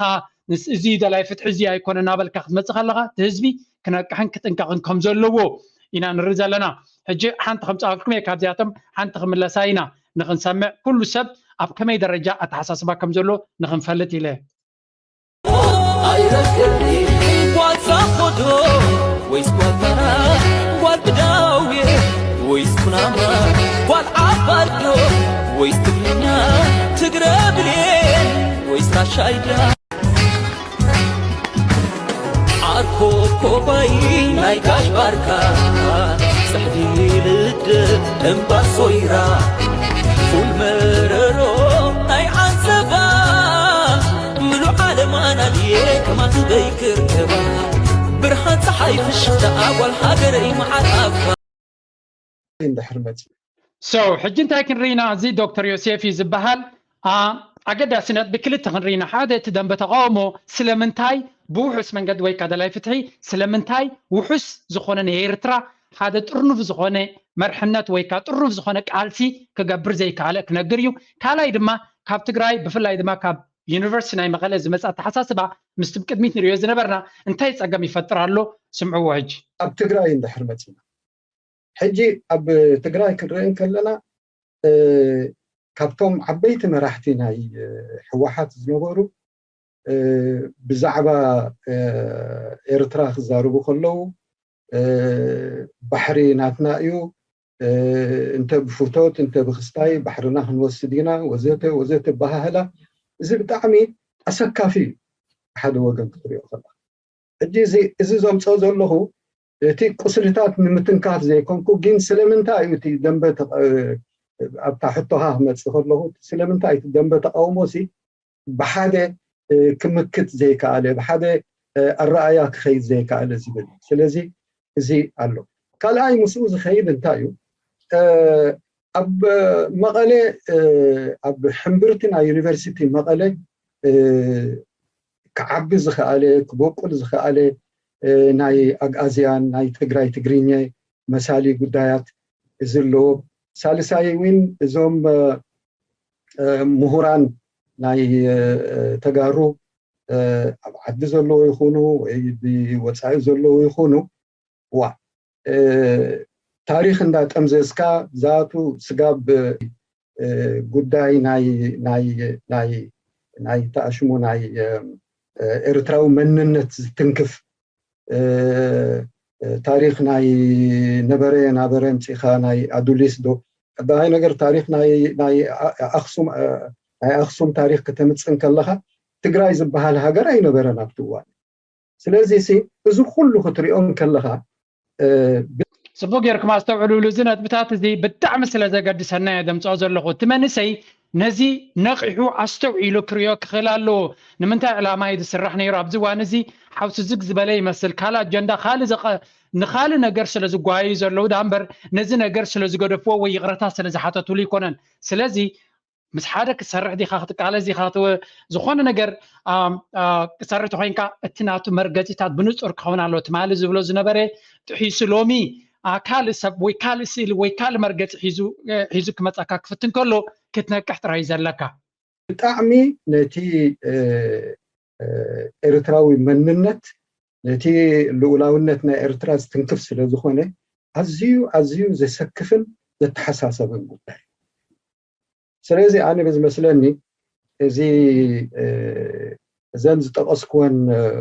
እዚ ደላይ ፍትሒ እዚ ኣይኮነ እናበልካ ክትመፅእ ከለኻ እቲ ህዝቢ ክነቅሕን ክጥንቀቕን ከም ዘለዎ ኢና ንርኢ ዘለና። ሕጂ ሓንቲ ከምፃወልኩም እየ ካብዚኣቶም ሓንቲ ክምለሳ ኢና ንክንሰምዕ ኩሉ ሰብ ኣብ ከመይ ደረጃ ኣተሓሳስባ ከም ዘሎ ንክንፈልጥ ኢለ። ጓል ዛኾዶ ወይስ ጓል ታራ ጓል ብዳውየ ወይስ ኩናማ ጓል ዓፋርዶ ወይስ ትግርኛ ትግረ ብሌን ወይስ ራሻይዳ ዓርኮ ኮባይ ናይ ጋሽ ባርካ ጽሕዲ ልድብ እምባሶይራ ፉል መረሮ ናይ ዓንሰባ ምሉእ ዓለም ኣናድየ ከማን በይክርከባ ብርሃን ፀሓይ ፍሽኽታ ጓል ሃገረይ መዓር ኣባ እንድሕር መፂኡ So ሕጂ እንታይ ክንርኢና እዚ ዶክተር ዮሴፍ እዩ ዝበሃል ኣገዳስነት ብክልተ ክንርኢና ሓደ እቲ ደንበ ተቃውሞ ስለምንታይ ብውሑስ መንገዲ ወይ ከዓ ደላይ ፍትሒ ስለምንታይ ውሑስ ዝኾነ ናይ ኤርትራ ሓደ ጥርኑፍ ዝኾነ መርሕነት ወይ ከዓ ጥርኑፍ ዝኾነ ቃልሲ ክገብር ዘይከኣለ ክነግር እዩ። ካልኣይ ድማ ካብ ትግራይ ብፍላይ ድማ ካብ ዩኒቨርሲቲ ናይ መቐለ ዝመፀ ኣተሓሳስባ ምስቲ ቅድሚት ንሪኦ ዝነበርና እንታይ ፀገም ይፈጥር ኣሎ ስምዕዎ ሕጂ። ኣብ ትግራይ እንድሕር መፂና ሕጂ ኣብ ትግራይ ክንርኢ እንከለና ካብቶም ዓበይቲ መራሕቲ ናይ ህወሓት ዝነበሩ ብዛዕባ ኤርትራ ክዛረቡ ከለዉ ባሕሪ ናትና እዩ እንተ ብፉቶት እንተ ብክስታይ ባሕርና ክንወስድ ኢና ወዘተ ወዘተ በሃህላ እዚ ብጣዕሚ ኣሰካፊ እዩ ሓደ ወገን ክትሪኦ ከለካ ሕጂ እዚ ዘምፅኦ ዘለኹ እቲ ቁስልታት ንምትንካፍ ዘይኮንኩ ግን ስለምንታይ እዩ እቲ ደንበ ኣብታ ሕቶኻ ክመፅእ ከለኹ ስለምንታይ እቲ ደንበ ተቃውሞ ሲ ብሓደ ክምክት ዘይከኣለ ብሓደ ኣረኣያ ክኸይድ ዘይከኣለ ዝብል ስለዚ እዚ ኣሎ ካልኣይ ምስኡ ዝኸይድ እንታይ እዩ ኣብ መቐለ ኣብ ሕምብርቲ ናይ ዩኒቨርሲቲ መቐለ ክዓቢ ዝኸኣለ ክበቁል ዝኸኣለ ናይ ኣግኣዝያን ናይ ትግራይ ትግርኘ መሳሊ ጉዳያት እዚ ኣለዎ ሳልሳይ እውን እዞም ምሁራን ናይ ተጋሩ ኣብ ዓዲ ዘለዉ ይኹኑ ወይ ብወፃኢ ዘለዉ ይኹኑ፣ ዋ ታሪኽ እንዳጠምዘዝካ ዝኣቱ ስጋብ ጉዳይ ናይ ተኣሽሙ ናይ ኤርትራዊ መንነት ዝትንክፍ ታሪኽ ናይ ነበረ ናበረ ምፅኻ ናይ ኣዱሊስ ዶ ቀዳማይ ነገር ታሪኽ ናይ ኣክሱም ታሪኽ ከተምፅእ ከለኻ ትግራይ ዝበሃል ሃገር ኣይነበረን ኣብቲ እዋን። ስለዚ እዚ ኩሉ ክትሪኦ ከለኻ ፅቡቅ ጌርኩም ኣስተውዕሉሉ። እዚ ነጥብታት እዚ ብጣዕሚ ስለ ዘገድሰና እየ ዘምፅኦ ዘለኹ። እቲ መንእሰይ ነዚ ነቒሑ ኣስተውዒሉ ክሪኦ ክኽእል ኣለዎ። ንምንታይ ዕላማ እዩ ዝስራሕ ነይሩ? ኣብዚ እዋን እዚ ሓውሲ ዝግ ዝበለ ይመስል። ካልእ ኣጀንዳ፣ ካልእ ንኻልእ ነገር ስለ ዝጓየዩ ዘለዉ ዳ እምበር ነዚ ነገር ስለ ዝገደፍዎ ወይ ይቕረታ ስለ ዝሓተትሉ ኣይኮነን። ስለዚ ምስ ሓደ ክትሰርሕ ዲኻ ክትቃለስ ዲኻ ዝኾነ ነገር ክትሰርሕ ተኮይንካ እቲ ናቱ መርገፂታት ብንፁር ክኸውን ኣለዎ። ትማሊ ዝብሎ ዝነበረ ጥሒሱ ሎሚ ካልእ ሰብ ወይ ካልእ ስእሊ ወይ ካልእ መርገፂ ሒዙ ክመፀካ ክፍትን ከሎ ክትነቅሕ ጥራይ እዩ ዘለካ። ብጣዕሚ ነቲ ኤርትራዊ መንነት ነቲ ልኡላውነት ናይ ኤርትራ ዝትንክፍ ስለ ዝኾነ ኣዝዩ ኣዝዩ ዘሰክፍን ዘተሓሳሰብን ጉዳይ። ስለዚ ኣነ ብዝመስለኒ እዚ እዘን ዝጠቐስኩወን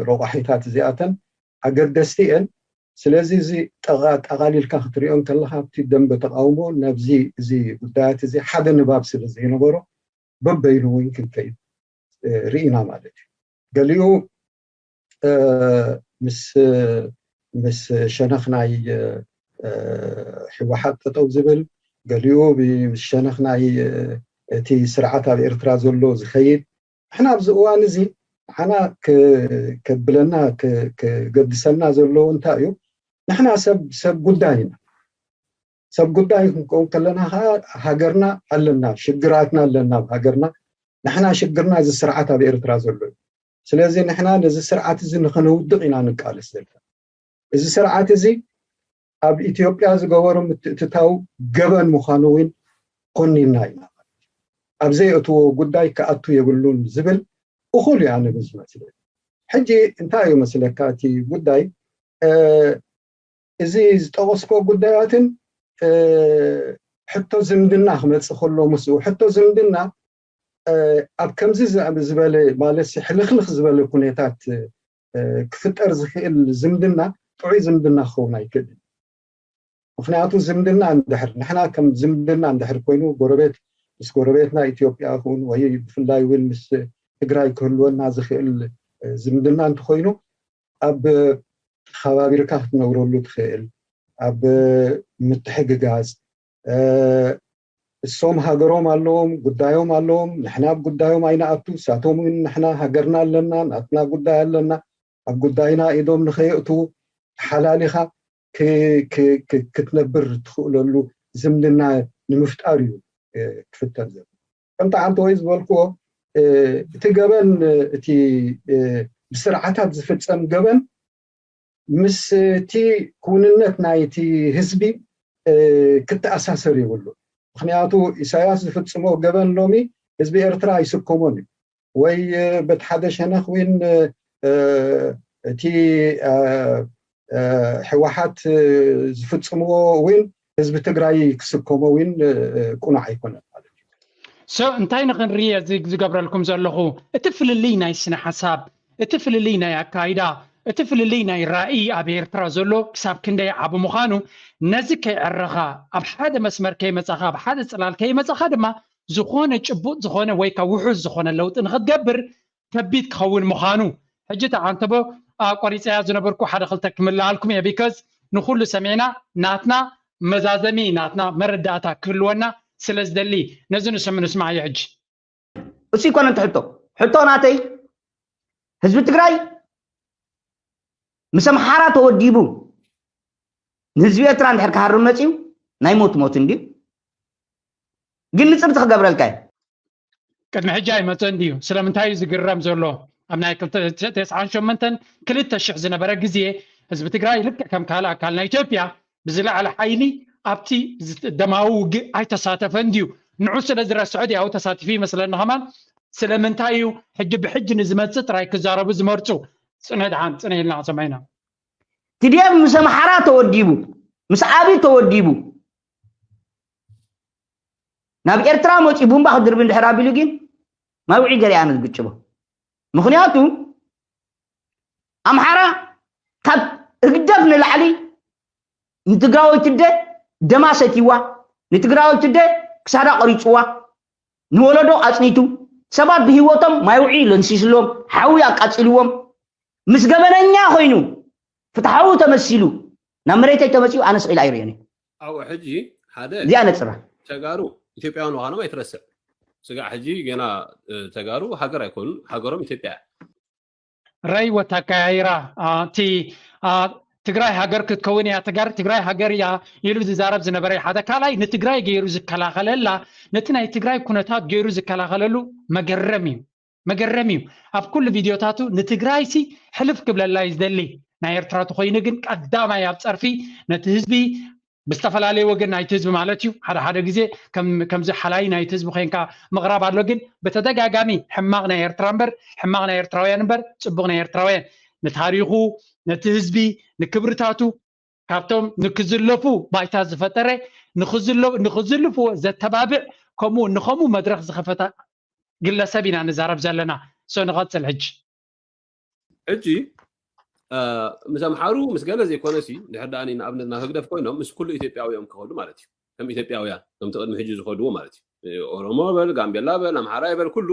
ረቋሒታት እዚኣተን ኣገደስቲ እየን። ስለዚ እዚ ጠቓሊልካ ክትሪኦ ከለካ ኣብቲ ደንበ ተቃውሞ ናብዚ እዚ ጉዳያት እዚ ሓደ ንባብ ስለ ዘይነበሮ በበይኑ እውን ክንከይድ ርኢና ማለት እዩ። ገሊኡ ምስ ምስ ሸነኽ ናይ ህወሓት ጠጠው ዝብል፣ ገሊኡ ምስ ሸነኽ ናይ እቲ ስርዓት ኣብ ኤርትራ ዘሎ ዝኸይድ። ንሕና ኣብዚ እዋን እዚ ንዓና ከብለና ክገድሰና ዘለዎ እንታይ እዩ? ንሕና ሰብ ሰብ ጉዳይ ኢና። ሰብ ጉዳይ ክንከውን ከለና ከዓ ሃገርና ኣለና፣ ሽግራትና ኣለና ኣብ ሃገርና። ንሕና ሽግርና እዚ ስርዓት ኣብ ኤርትራ ዘሎ እዩ። ስለዚ ንሕና ነዚ ስርዓት እዚ ንኸነውድቕ ኢና ንቃለስ ዘለና። እዚ ስርዓት እዚ ኣብ ኢትዮጵያ ዝገበሮ ምትእትታው ገበን ምዃኑ እውን ኮኒንና ኢና። ኣብ ዘየእትዎ ጉዳይ ክኣቱ የብሉን ዝብል እኹል እዩ ኣነ ብዝመስለኒ። ሕጂ እንታይ እዩ መስለካ እቲ ጉዳይ እዚ ዝጠቐስኮ ጉዳያትን ሕቶ ዝምድና ክመፅእ ከሎ ምስኡ ሕቶ ዝምድና ኣብ ከምዚ ዝበለ ማለት ሕልኽልኽ ዝበለ ኩነታት ክፍጠር ዝኽእል ዝምድና ጥዑይ ዝምድና ክኸውን ኣይክእልን። ምክንያቱ ዝምድና እንድሕር ንሕና ከም ዝምድና እንድሕር ኮይኑ ጎረቤት ምስ ጎረቤትና ኢትዮጵያ ይኹን ወይ ብፍላይ እውን ምስ ትግራይ ክህልወና ዝኽእል ዝምድና እንተኮይኑ ኣብ ተኸባቢርካ ክትነብረሉ ትኽእል ኣብ ምትሕግጋዝ እሶም ሃገሮም ኣለዎም ጉዳዮም ኣለዎም ንሕና ኣብ ጉዳዮም ኣይንኣቱ እሳቶም እውን ንሕና ሃገርና ኣለና ናትና ጉዳይ ኣለና ኣብ ጉዳይና ኢዶም ንኸየእትዉ ሓላሊኻ ክትነብር ትኽእለሉ ዝምድና ንምፍጣር እዩ ክፍተር ዘሎ ከምቲ ዓንተ ወይ ዝበልክዎ እቲ ገበን እቲ ብስርዓታት ዝፍፀም ገበን ምስ እቲ ክውንነት ናይቲ ህዝቢ ክተኣሳሰር ይብሉ ምክንያቱ ኢሳያስ ዝፍፅሞ ገበን ሎሚ ህዝቢ ኤርትራ ኣይስከሞን እዩ ወይ በቲ ሓደ ሸነኽ እውን እቲ ህወሓት ዝፍፅምዎ እውን ህዝቢ ትግራይ ክስከሞ እውን ቁኑዕ ኣይኮነን ማለት እዩ። So እንታይ ንኽንርኢ እዚ ዝገብረልኩም ዘለኹ እቲ ፍልልይ ናይ ስነ ሓሳብ እቲ ፍልልይ ናይ ኣካይዳ እቲ ፍልልይ ናይ ራእይ ኣብ ኤርትራ ዘሎ ክሳብ ክንደይ ዓቢ ምዃኑ ነዚ ከይዕረኻ ኣብ ሓደ መስመር ከይመጻኻ ኣብ ሓደ ጽላል ከይመጻኻ ድማ ዝኾነ ጭቡጥ ዝኾነ ወይ ካብ ውሑስ ዝኾነ ለውጢ ንኽትገብር ከቢድ ክኸውን ምዃኑ ሕጂ ተዓንተቦ ኣቆሪፀያ ዝነበርኩ ሓደ ክልተ ክምልኣልኩም እየ because ንኩሉ ሰሚዕና ናትና መዛዘሚ ናትና መረዳእታ ክህልወና ስለ ዝደሊ ነዚ ንስም ንስማዓዮ ሕጂ እሱ ይኮነ ሕቶ ሕቶ ናተይ ህዝቢ ትግራይ ምስ ኣምሓራ ተወዲቡ ንህዝቢ ኤርትራ እንድሕር ክሃርም መፅዩ ናይ ሞት ሞት እንድዩ ግን ንፅርቲ ክገብረልካ እዩ ቅድሚ ሕጂ ኣይመፀን ድዩ ስለምንታይ እዩ ዝግረም ዘሎ ኣብ ናይ ክልተ ተስዓን ሸመንተን ክልተ ሽሕ ዝነበረ ግዜ ህዝቢ ትግራይ ልክዕ ከም ካልእ ኣካል ናይ ኢትዮጵያ ብዝለዓለ ሓይሊ ኣብቲ ደማዊ ውግእ ኣይተሳተፈን ድዩ? ንዑ ስለ ዝረስዖ ድዩ ኣብኡ ተሳቲፉ ይመስለኒ። ከማን ስለምንታይ እዩ ሕጂ ብሕጂ ንዝመጽእ ጥራይ ክዛረቡ ዝመርጹ? ጽነ ድሓን ጽነ ኢልና ክሰማይና። ትድኤፍ ምስ ኣምሓራ ተወዲቡ፣ ምስ ኣብይ ተወዲቡ ናብ ኤርትራ መፂኡ ቡምባ ክድርብ እንድሕር ኣቢሉ ግን ማውዒ ገሪኣ ንዝግጭቦ። ምክንያቱ ኣምሓራ ካብ ህግደፍ ንላዕሊ ንትግራወይቲ ኣደ ደማ ሰትይዋ፣ ንትግራወይቲ ኣደ ክሳዳ ቆሪፅዋ፣ ንወለዶ ኣፅኒቱ፣ ሰባት ብህይወቶም ማይ ውዒ ለንሲስሎም፣ ሓዊ ኣቃፂልዎም፣ ምስ ገበነኛ ኮይኑ ፍትሓዊ ተመሲሉ ናብ መሬተይ ተመፂኡ ኣነ ስቕ ኢለ ኣይርእዮን እየ። ኣብኡ ሕጂ ሓደ እዚኣ ነፅራ። ተጋሩ ኢትዮጵያውያን ምዃኖም ኣይትረስዕ። ስጋዕ ሕጂ ገና ተጋሩ ሃገር ኣይኮኑን፣ ሃገሮም ኢትዮጵያ እያ። ራይ ወታካያይራ እቲ ትግራይ ሃገር ክትከውን እያ፣ ትግራይ ሃገር እያ ኢሉ ዝዛረብ ዝነበረ ሓደ ካልኣይ ንትግራይ ገይሩ ዝከላኸለላ፣ ነቲ ናይ ትግራይ ኩነታት ገይሩ ዝከላኸለሉ መገረም እዩ። መገረም እዩ። ኣብ ኩሉ ቪድዮታቱ ንትግራይ ሲ ሕልፍ ክብለላ እዩ ዝደሊ። ናይ ኤርትራ ተኮይኑ ግን ቀዳማይ ኣብ ፀርፊ ነቲ ህዝቢ ብዝተፈላለየ ወገን ናይቲ ህዝቢ ማለት እዩ። ሓደ ሓደ ግዜ ከምዚ ሓላይ ናይቲ ህዝቢ ኮይንካ ምቕራብ ኣሎ። ግን ብተደጋጋሚ ሕማቕ ናይ ኤርትራ እምበር ሕማቕ ናይ ኤርትራውያን እምበር ፅቡቕ ናይ ኤርትራውያን ንታሪኹ ነቲ ህዝቢ ንክብርታቱ ካብቶም ንክዝለፉ ባይታ ዝፈጠረ ንክዝልፍዎ ዘተባብዕ ከምኡ ንከምኡ መድረክ ዝኸፈታ ግለሰብ ኢና ንዛረብ ዘለና። ሶ ንቐፅል ሕጂ። ሕጂ ምስ ኣምሓሩ ምስ ገለ ዘይኮነ ሲ ድሕር ደኣ ንኣብነት ናብ ህግደፍ ኮይኖም ምስ ኩሉ ኢትዮጵያዊ እዮም ክኸዱ ማለት እዩ። ከም ኢትዮጵያውያን ከምቲ ቅድሚ ሕጂ ዝኸድዎ ማለት እዩ። ኦሮሞ በል ጋምቤላ በል ኣምሓራይ በል ኩሉ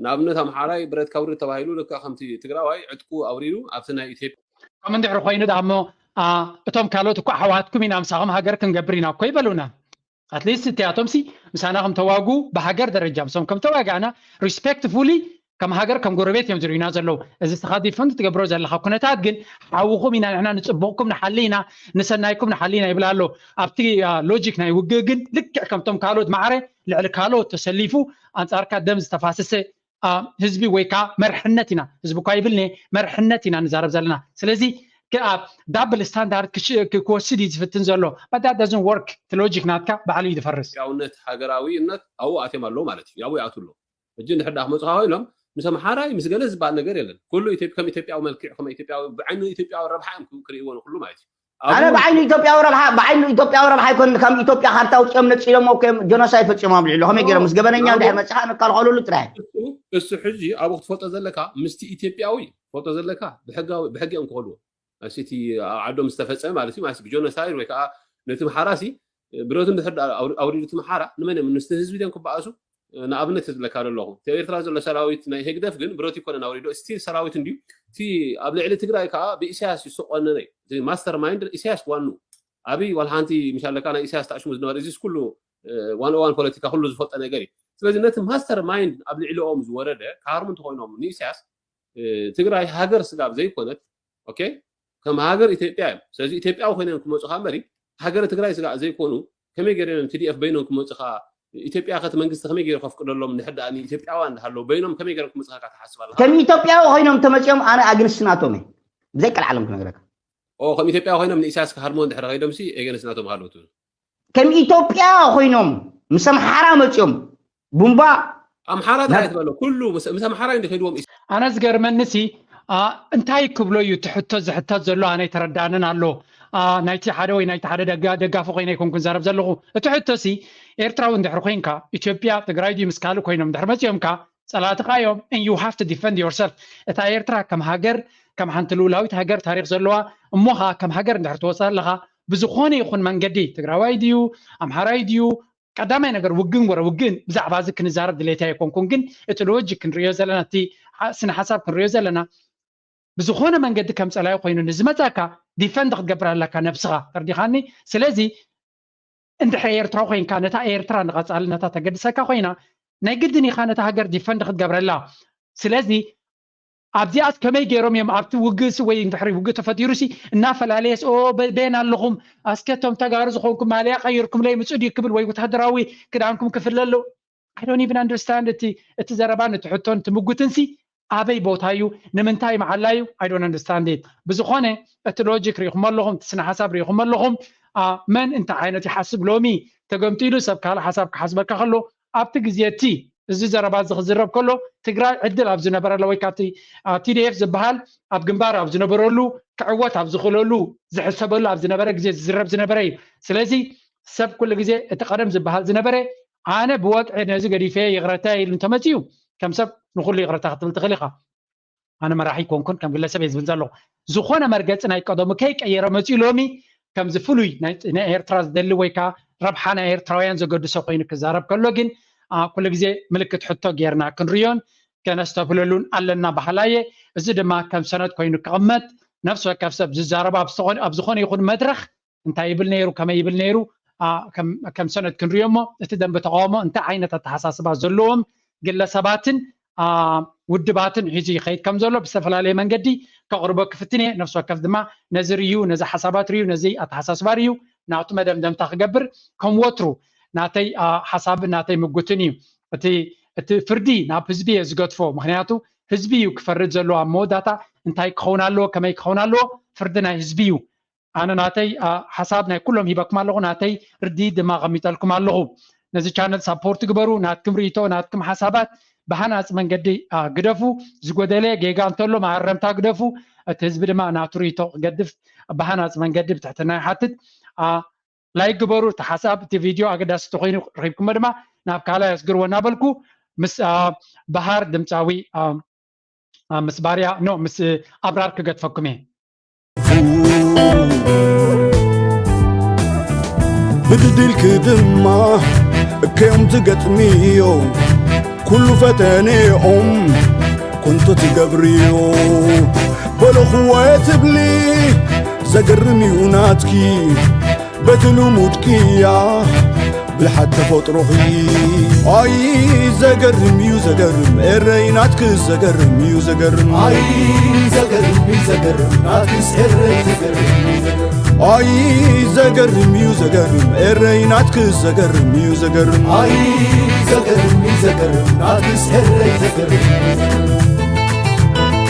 ንኣብነት ኣምሓራይ ብረት ከውርድ ተባሂሉ ልክዕ ከምቲ ትግራዋይ ዕጥቁ ኣውሪዱ ኣብቲ ናይ ኢትዮጵያ ከም እንድሕር ኮይኑ ደኣ እሞ እቶም ካልኦት እኮ ኣሕዋትኩም ኢና ምሳኹም ሃገር ክንገብር ኢና እኮ ይበሉና። ኣትሊስት እቲኣቶም ሲ ምሳና ከም ተዋጉ ብሃገር ደረጃ ምሶም ከም ተዋጋእና ሪስፔክትፉሊ ከም ሃገር ከም ጎረቤት እዮም ዝርእዩና ዘለዉ። እዚ ስኻ ዲፈንድ ትገብሮ ዘለኻ ኩነታት ግን ሓውኹም ኢና ንሕና ንፅቡቕኩም ንሓሊ ኢና ንሰናይኩም ንሓሊ ኢና ይብል ኣሎ። ኣብቲ ሎጂክ ናይ ውግእ ግን ልክዕ ከምቶም ካልኦት ማዕረ ልዕሊ ካልኦት ተሰሊፉ ኣንፃርካ ደም ዝተፋሰሰ ህዝቢ ወይ ከዓ መርሕነት ኢና ህዝቢ እኳ ይብል መርሕነት ኢና ንዛረብ ዘለና። ስለዚ ዳብል ስታንዳርድ ክወስድ እዩ ዝፍትን ዘሎ። ዳት ዳዝን ወርክ። እቲ ሎጂክ ናትካ ባዕሉ እዩ ዝፈርስ። ኢትዮጵያውነት ሃገራዊነት ኣብኡ ኣትዮም ኣለዉ ማለት እዩ። ኣብኡ ይኣትዉ ኣለዉ። ሕጂ እንድሕር ደኣ ክመፁኻ ኮይኖም ምስ ኣምሓራይ ምስ ገለ ዝበሃል ነገር የለን። ኩሉ ከም ኢትዮጵያዊ መልክዕ ከም ኢትዮጵያዊ ብዓይኒ ኢትዮጵያዊ ረብሓ እዮም ክርእይዎ ንኩሉ ማለት እዩ። ኣነ ብዓይኒ ኢትዮጵያዊ ረብሓ ብዓይኒ ኢትዮጵያዊ ረብሓ ኣይኮን ካብ ኢትዮጵያ ካርታ ውፅኦም ነፂሎም እኮ ጀኖሳይድ ፈፂሞም ልዕሉ ከመይ ገይሮም ምስ ገበነኛ እንድሕር መፅኻ ንከልኸሉሉ ጥራሕ። እሱ ሕጂ ኣብኡ ክትፈልጦ ዘለካ ምስቲ ኢትዮጵያዊ ትፈልጦ ዘለካ ብሕጋዊ ብሕጊ እዮም ክኸድዎ። እቲ ኣብ ዓዶም ዝተፈፀመ ማለት እዩ ማለት ብጀኖሳይድ ወይ ከዓ ነቲ ምሓራ ሲ ብረቱ እንድሕር ኣውሪዱ እቲ ምሓራ ንመን እዮም ምስቲ ህዝቢ ድዮም ክበኣሱ? ንኣብነት ዝብለካ ዘለኹ እቲ ኤርትራ ዘሎ ሰራዊት ናይ ህግደፍ ግን ብረት ይኮነን ኣውሪዶ ስቲል ሰራዊት እንድዩ። እቲ ኣብ ልዕሊ ትግራይ ከዓ ብኢሳያስ ይስቆነነ እዩ። ማስተር ማይንድ ኢሳያስ ዋኑ ኣብይ ዋላ ሓንቲ ምሽ ኣለካ ናይ ኢሳያስ ተኣሽሙ ዝነበረ እዚ ኩሉ ዋን ዋን ፖለቲካ ኩሉ ዝፈልጦ ነገር እዩ። ስለዚ ነቲ ማስተር ማይንድ ኣብ ልዕሊኦም ዝወረደ ክሃርሙ እንተኮይኖም ንኢሳያስ ትግራይ ሃገር ስጋብ ዘይኮነት ኦኬ ከም ሃገር ኢትዮጵያ እዮም። ስለዚ ኢትዮጵያዊ ኮይኖም ክመፁኻ እምበሪ ሃገረ ትግራይ ስጋዕ ዘይኮኑ ከመይ ገይሮም እዮም ቲዲኤፍ በይኖም ክመፁኻ ኢትዮጵያ ከቲ መንግስቲ ከመይ ገይሩ ከፍቅደሎም እንድሕር ደኣ ንኢትዮጵያውያን እንዳሃለዉ በይኖም ከመይ ገይሮም ክመፁኻ ትሓስብ ኣለኻ? ከም ኢትዮጵያዊ ኮይኖም ተመፂኦም ኣነ ኣግንስት ናቶም እየ ብዘይቀልዓለም ክነግረካ። ኦ ከም ኢትዮጵያ ኮይኖም ንኢሳያስ ክሃርሞ እንድሕር ከይዶም ሲ ኤገንስት ናቶም ሃለዉ ትብል? ከም ኢትዮጵያ ኮይኖም ምስ ኣምሓራ መፂኦም ቡምባ ኣምሓራ ጥራይ ትበሎ ኩሉ ምስ ኣምሓራ እንዲ ከይድዎም ኣነ ዝገርመኒ ሲ እንታይ ክብሎ እዩ እቲ ሕቶ ዝሕተት ዘሎ ኣነ ኣይተረዳንን ኣሎ። ናይቲ ሓደ ወይ ናይቲ ሓደ ደጋፊ ኮይነ ኣይኮንኩን ዛረብ ዘለኹ። እቲ ሕቶ ሲ ኤርትራዊ እንድሕር ኮይንካ ኢትዮጵያ ትግራይ ድዩ ምስ ካልእ ኮይኖም እንድሕር መፂኦምካ ፀላእትኻ እዮም and you have to defend yourself። እታ ኤርትራ ከም ሃገር ከም ሓንቲ ልኡላዊት ሃገር ታሪክ ዘለዋ እሞ ከዓ ከም ሃገር እንድሕር ትወፅእ ኣለኻ ብዝኾነ ይኹን መንገዲ ትግራዋይ ድዩ ኣምሓራይ ድዩ ቀዳማይ ነገር ውግን ወረ ውግን ብዛዕባ እዚ ክንዛረብ ድሌት ኣይኮንኩን ግን እቲ ሎጂክ ክንሪዮ ዘለና እቲ ስነ ሓሳብ ክንሪዮ ዘለና ብዝኾነ መንገዲ ከም ፀላኢ ኮይኑ ንዝመፀካ ዲፈንድ ክትገብር ኣለካ ነብስኻ ተርዲኻኒ። ስለዚ እንድሕር ኤርትራ ኮይንካ ነታ ኤርትራ ንቐፃልነታ ተገድሰካ ኮይና ናይ ግድን ኢኻ ነታ ሃገር ዲፈንድ ክትገብረላ። ስለዚ ኣብዚኣስ ከመይ ገይሮም እዮም ኣብቲ ውግእሲ ወይ እንድሕሪ ውግእ ተፈጢሩሲ እናፈላለየስ ኦ በየን ኣለኹም ኣስከ እቶም ተጋሩ ዝኾንኩም ማልያ ቀይርኩም ለይምፁ ድዩ ክብል ወይ ወታደራዊ ክዳንኩም ክፍለ ኣለዉ። I don't even understand እቲ እቲ ዘረባን እቲ ሕቶን እቲ ምጉትንሲ ኣበይ ቦታ እዩ ንምንታይ መዓላ እዩ I don't understand it። ብዝኾነ እቲ ሎጂክ ሪኢኹም ኣለኹም እቲ ስነ ሓሳብ ሪኢኹም ኣለኹም መን እንታይ ዓይነት ይሓስብ? ሎሚ ተገምጢሉ ሰብ ካልእ ሓሳብ ክሓስበካ ከሎ ኣብቲ ግዜ እቲ እዚ ዘረባ እዚ ክዝረብ ከሎ ትግራይ ዕድል ኣብ ዝነበረላ ወይ ካብቲ ቲዲኤፍ ዝበሃል ኣብ ግንባር ኣብ ዝነበረሉ ክዕወት ኣብ ዝኽእለሉ ዝሕሰበሉ ኣብ ዝነበረ ግዜ ዝዝረብ ዝነበረ እዩ። ስለዚ ሰብ ኩሉ ግዜ እቲ ቀደም ዝበሃል ዝነበረ ኣነ ብወግዒ ነዚ ገዲፈ ይቕረታ ኢሉ እንተመፅኡ ከም ሰብ ንኩሉ ይቕረታ ክትብል ትኽእል ኢኻ። ኣነ መራሒ ኮንኩን ከም ግለሰብ እየ ዝብል ዘለኹ። ዝኾነ መርገፂ ናይ ቀደሙ ከይቀየረ መፅኡ ሎሚ ከምዚ ፍሉይ ናይ ኤርትራ ዝደሊ ወይ ከዓ ረብሓ ናይ ኤርትራውያን ዘገድሶ ኮይኑ ክዛረብ ከሎ ግን ኩሉ ግዜ ምልክት ሕቶ ጌርና ክንሪዮን ከነስተብህለሉን ኣለና በሃላይ እየ። እዚ ድማ ከም ሰነድ ኮይኑ ክቕመጥ ነፍሲ ወከፍ ሰብ ዝዛረቦ ኣብ ዝኾነ ይኹን መድረኽ እንታይ ይብል ነይሩ፣ ከመይ ይብል ነይሩ ከም ሰነድ ክንሪኦ እሞ እቲ ደንበ ተቃውሞ እንታይ ዓይነት ኣተሓሳስባ ዘለዎም ግለሰባትን ውድባትን ሒዙ ይኸይድ ከም ዘሎ ብዝተፈላለየ መንገዲ ከቕርቦ ክፍትን እየ። ነፍሲ ወከፍ ድማ ነዚ ርዩ፣ ነዚ ሓሳባት ርዩ፣ ነዚ ኣተሓሳስባ ርዩ ናቱ መደምደምታ ክገብር ከም ወትሩ ናተይ ሓሳብን ናተይ ምጉትን እዩ። እቲ ፍርዲ ናብ ህዝቢ እየ ዝገድፎ። ምክንያቱ ህዝቢ እዩ ክፈርድ ዘለዎ ኣብ መወዳእታ እንታይ ክኸውን ኣለዎ፣ ከመይ ክኸውን ኣለዎ፣ ፍርዲ ናይ ህዝቢ እዩ። ኣነ ናተይ ሓሳብ ናይ ኩሎም ሂበኩም ኣለኹ፣ ናተይ ርዲ ድማ ኣቐሚጠልኩም ኣለኹ። ነዚ ቻነል ሳፖርት ግበሩ፣ ናትኩም ርኢቶ ናትኩም ሓሳባት ብሃናፂ መንገዲ ግደፉ። ዝጎደለ ጌጋ እንተሎ ማረምታ ግደፉ። እቲ ህዝቢ ድማ ናቱ ርኢቶ ክገድፍ ብሃናፂ መንገዲ ብትሕትና ይሓትት። ላይክ ግበሩ። እቲ ሓሳብ እቲ ቪድዮ ኣገዳሲ እንተኮይኑ ረኪብኩሞ ድማ ናብ ካልኣይ ኣስግርዎ እናበልኩ ምስ በሃር ድምፃዊ ምስ ባርያ ኖ ምስ ኣብራር ክገድፈኩም እየ። ብድድልኪ ድማ እከዮም ትገጥምዮ ኩሉ ፈተነኦም ኮንቶ ትገብርዮ በለኽዎ ትብሊ ዘገርም እዩ ናትኪ በቲ ልሙድ ቅያ ብልሓት ተፈጥሮኺ ኣይ ዘገርም እዩ ዘገርም ኤረይ ናትኪ ዘገርም እዩ ዘገርም ኣይ ዘገርም እዩ ዘገርም ናትኪስ ኤረይ ዘገርም እዩ ዘገርም ኣይ ዘገርም እዩ ዘገርም ኤረይ ናትኪ ዘገርም እዩ ዘገርም ኣይ ዘገርም እዩ ዘገርም ናትኪስ ኤረይ ዘገርም እዩ ዘገርም